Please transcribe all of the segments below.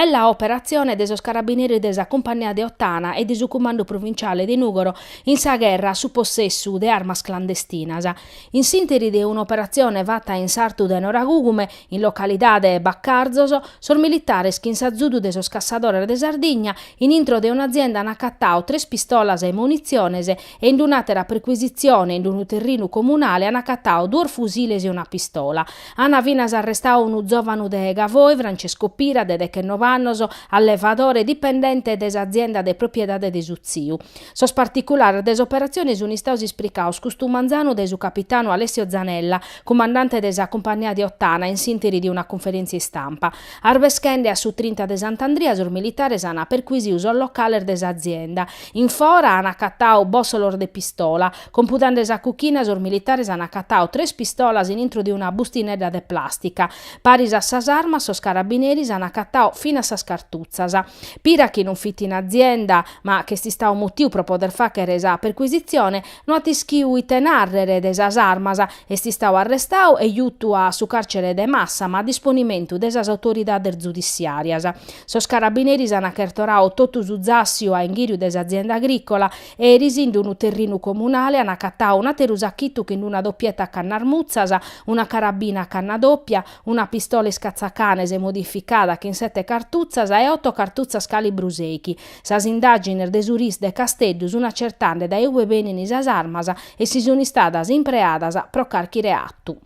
Bella operatzione de sos carabineris de sa Cumpannia de Ottana e de su Cumandu Provinciale de Nùgoro in sa gherra a su possessu de armas clandestinas. In s'ìnteri de un'operatzione fata in sartu de Noragugume, in localidade Bacarzos, sos militares chin s'azudu de sos cassadores de Sardigna, in intro de un'azienda an acatadu tres pistolas e munitziones e in un'àtera percuisitzione in unu terrinu comunale an acatadu duos fusiles e una pistola. An finas arrestadu unu zòvanu de Gavoi, Francesco Pira, de dechenoe annos, allevadore dipendente de s'azienda de propiedade de su tziu. Sos particulares de s'operatzione sun istados ispricados custu manzanu dae su capitanu Alessio Zanella, cumandante de sa Cumpannia de Ottana, in s'ìnteri de una cunferèntzia istampa. Arbeschende a su trinta de Sant'Andria sos militares an percuisidu sos locales de s'azienda. In fora an acatadu bòssolos de pistola. Compudende sa cuchina sos militares an acatadu tres pistolas in intro de una bustinedda de plàstica. Paris a sas armas sos carabineris an acatadu finas sas cartutzas. Pira chi non fit in azienda, ma ch'est istadu mutiu pro poder fàghere sa percuisitzione, no at ischiu ite nàrrere de sas armas, est istadu arrestadu e jutu a su càrcere de Màssama a disponimentu de sas autoridades zudissiàrias. Sos carabineris an chertoradu totu su zàssiu a inghìriu de s'azienda agrìcola e eris in unu terrinu comunale an acatadu un'àteru sachitu chin una dopieta a cannas mutzas, una carabina a canna dòpia, una pistola iscatzacanes modificada chin sete cartutzas e oto cartutzas calibru sèichi. Sas indàgines de su RIS de Casteddu sun acertende dae ue benin sas armas e si sun istadas impreadas pro carchi reatu.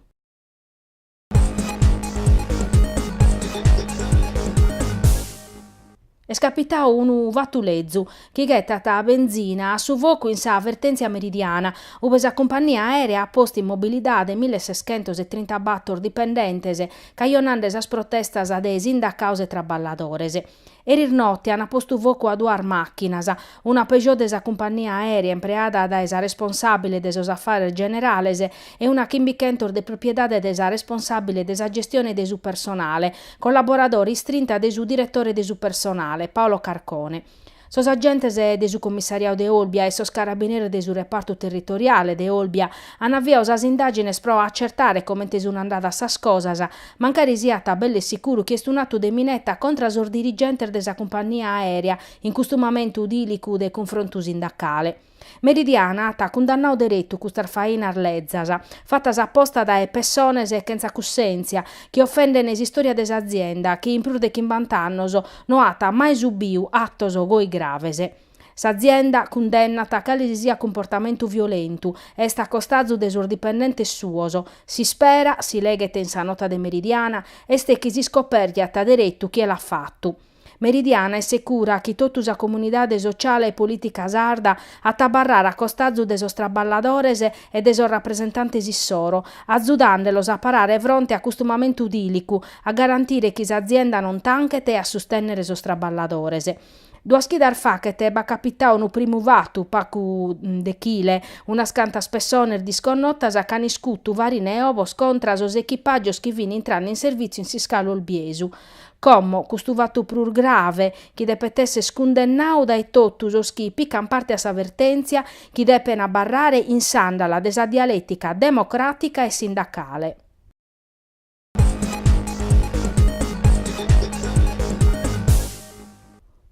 Est capitadu unu fatu lezu chi ghetat benzina a su focu in sa vertèntzia meridiana, ue sa cumpannia aèrea at postu in mobilidade milleseschentosetrintabator dipendentes, cajonende sas protestas de sindacados e traballadores. Eris note ant postu focu a duas màchinas, una Peugeot de sa cumpannia aèrea impreada dae sa responsàbile de sos afares generales e una chimbichentos de propiedade de sa responsàbile de sa gestione de su personale, collaboradora istrinta de su diretore de su personale, Paolo Carcone. Sos agentes de su commissariadu de Olbia e sos carabineris de su repartu territoriale de Olbia an aviadu sas indàgines pro acertare comente sun andadas sas cosas, mancari siat belle sicuru chi est un'atu de mineta contra sos dirigentes de sa cumpannia aèrea in custu mamentu dìlicu de cunfrontu sindacale. Meridiana at cundannadu deretu custas fainas lezas, fatas aposta dae pessones chentza cussèntzia, chi ofenden s'istòria de s'azienda chi in prus de chimbant'annos no at mai subiu atos goi graves. S'azienda cundennat cale si siat cumportamentu violentu e est a costazu de sos dipendentes suos. S'ispera, si leghet in sa nota de Meridiana, est chi s'iscopèrgiat deretu chie l'at fatu. Meridiana est secura chi totu sa comunidade sociale e polìtica sarda at a abarrare a costazu de sos traballadores e de sos rapresentantes issoro, azudande·los a parare fronte a custu mamentu dìlicu, a garantire chi s'azienda non tanchet e a sustènnere sos traballadores. Duas chidas faghet b'at capitadu unu primu fatu pagu dechile, unas cantas pessones disconnotas ch'an iscutu farina e obos contra sos echipàgios chi fin intrande in servìtziu in s'iscalu olbiesu. Como, custu fatu prus grave, chi depet esser cundennadu dae totu sos chi pican parte a sa vertèntzia, chi depen abarrare in s'àndala de sa dialètica democràtica e sindacale.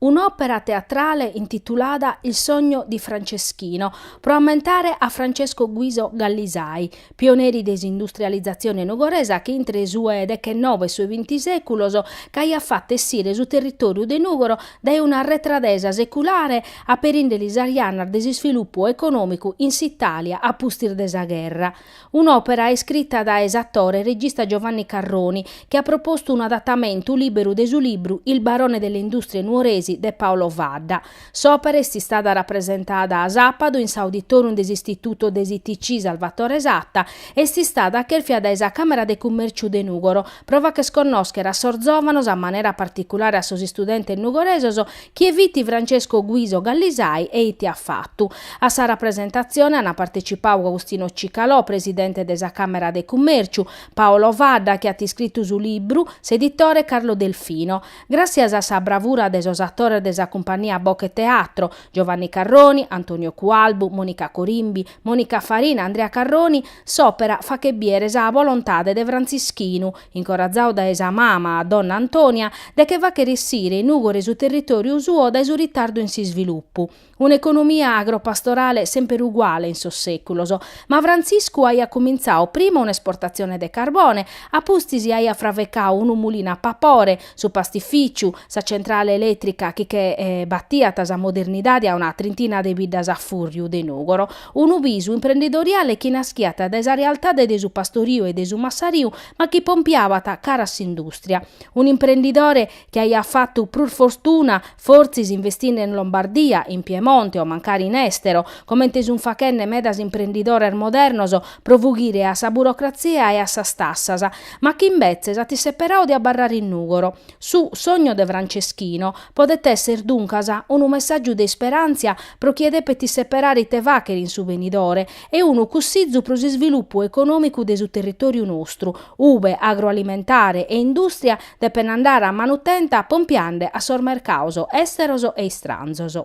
Un'òpera teatrale intitulada Il sogno di Franceschino, pro ammentare a Francesco Guiso Gallisai, pioneri de s'industrializatzione nugoresa chi intre su 'e dechenoe e su 'e binti sèculos ch'aiat fatu essire su territòriu de Nùgoro dae una arretradesa seculare aperinde·li sas jannas de s'isvilupu econòmicu in s'Itàlia a pustis de sa gherra. Un'òpera iscrita dae s'atore e regista Giovanni Carroni, chi at propostu un'adatamentu lìberu de su libru Il barone delle industrie nuoresi de Paolo Fadda. S'òpera est istada rapresentada sàpadu in s'auditorium de s'Istituto de s'ITC Salvatore Satta e est istada chèrfia dae sa Càmera de Cummèrciu de Nùgoro pro fagher connòschere a sos zòvanos, a manera particulare a sos istudentes nugoresos, Chie fit Francesco Guiso Gallisai e ite at fatu? A sa rapresentatzione ant partecipadu Agostino Cicalò, presidente de sa Càmera de Cummèrciu, Paolo Fadda, chi at iscritu su libru, s'editore Carlo Delfino. Gràssias a sa bravura de sos atores. atores de sa cumpannia Boche Teatro, Giovanni Carroni, Antonio Cualbu, Monica Corimbi, Monica Farina, Andrea Carroni, s'òpera faghet bìere sa bolontade de Frantzischinu, incorazadu dae sa mama Donna Antonia, de che fàghere essire in Nùgoro e su territòriu suo dae su ritardu in s'isvilupu. Un'economia agropastorale semper uguale in sos sèculos, ma Frantziscu aiat cumintzadu prima un'esportatzione de carbone, a pustis aiat fravecadu unu mulinu a papore, su pastifìciu, sa centrale elètrica chi che batiat sa modernidade a una trintina de biddas a fùrriu de Nùgoro, unu bisu imprendidoriale chi naschiat dae sa realtade de su pastoriu e de su massariu ma chi pompiabat cara a s'indùstria. Un'imprendidore chi aiat fatu prus fortuna fortzis investindhe in Lombardia, in Piemonte o mancari in estero, comente sunt faghende medas imprendidores modernos pro fughire a sa burocratzia e a sas tassas, ma chi imbetzes at isseperadu de abarrare in Nùgoro. Su Sogno de Franceschino podet èssere duncas unu messàgiu de isperàntzia pro chie depet isseperare ite fàghere in su benidore e unu cussizu pro s'isvilupu econòmicu de su territòriu nostru, ube agroalimentare e indùstria depen andare a manu tenta pompiande a sos mercados èsteros e istranzos.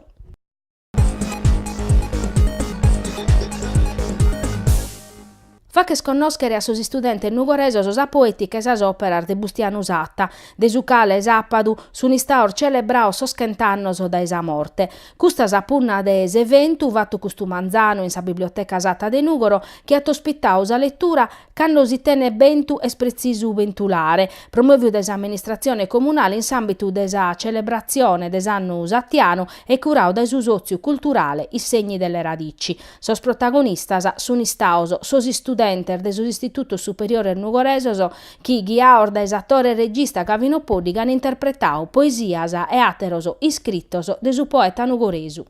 Fagher connòschere a sos istudentes nugoresos sa poètica e sas òperas de Bustianu Satta, de su cale sàpadu sun istados celebrados sos chent'annos dae sa morte. Custa sa punna de s'eventu fatu custu manzanu in sa Biblioteca Satta de Nùgoro chi at ospitadu sa letura Cando si tenet bentu est pretzisu bentulare, promòviu dae s'amministratzione comunale in s'àmbitu de sa celebratzione de s'annu satianu e curadu dae su sòtziu culturale I Segni delle Radici. Sos protagonistas sunt istados sos istudentes de sos istitutos superiores nugoresos chi, ghiados dae s'atore e regista Gavino Poddighe, ant interpretadu poesias e àteros iscritos de su poeta nugoresu.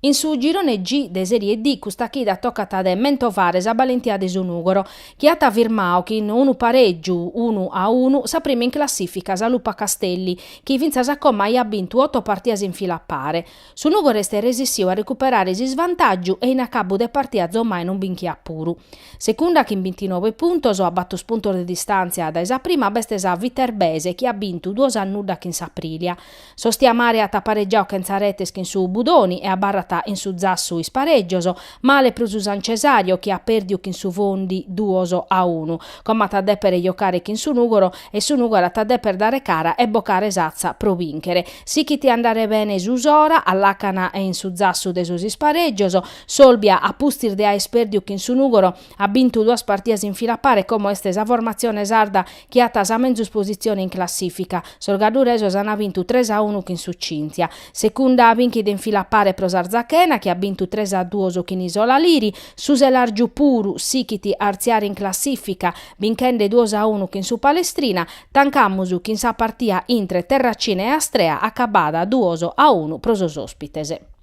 In su girone G de Serie D custa chida tocat de mentovare sa balentia de su Nùgoro, chi at firmadu chin unu parègiu unu a unu sa prima in classìfica sa Lupa Castelli, chi fintzas a como aiat bintu oto partias in fila a pare. Su Nùgoro est resissiu a recuperare s'isvantàgiu e in acabu de partia azomai non binchiat puru. Secunda chin bintinoe puntos, a bator puntos de distàntzia dae sa prima b'est sa Viterbese chi at bintu duos a nudda chin s'Aprilia. S'Ostia Mare at paregiadu chentza retes chin su Budoni e abarrat in su zassu isparègios, male pro su San Cesario chi at pèrdiu chin su Fondi duos a unu. Como at a dèpere giocare chin su Nùgoro e su Nùgoro at a dèpere dare cara e bocare s'atza pro bìnchere. Sichit a andare bene su Sora, a làcana e in su zassu de sos isparègios, S'Olbia, a pustis de aer pèrdiu chin su Nùgoro, at bintu duas partias in fila a pare e como est sa formatzione sarda chi at sa menzus positzione in classìfica. Sos gadduresos ant bintu tres a unu chin su Cinzia. Secunda bìnchida in fila a pare pro s'Arzachena chi at bintu tres a duos chin Isola Liri. Su Selargiu puru sichit a artziare in classìfica, binchende duos a unu chin su Palestrina. Tancamus chin sa partia intre Terracina e Astrea acabada duos a unu pro sos òspites.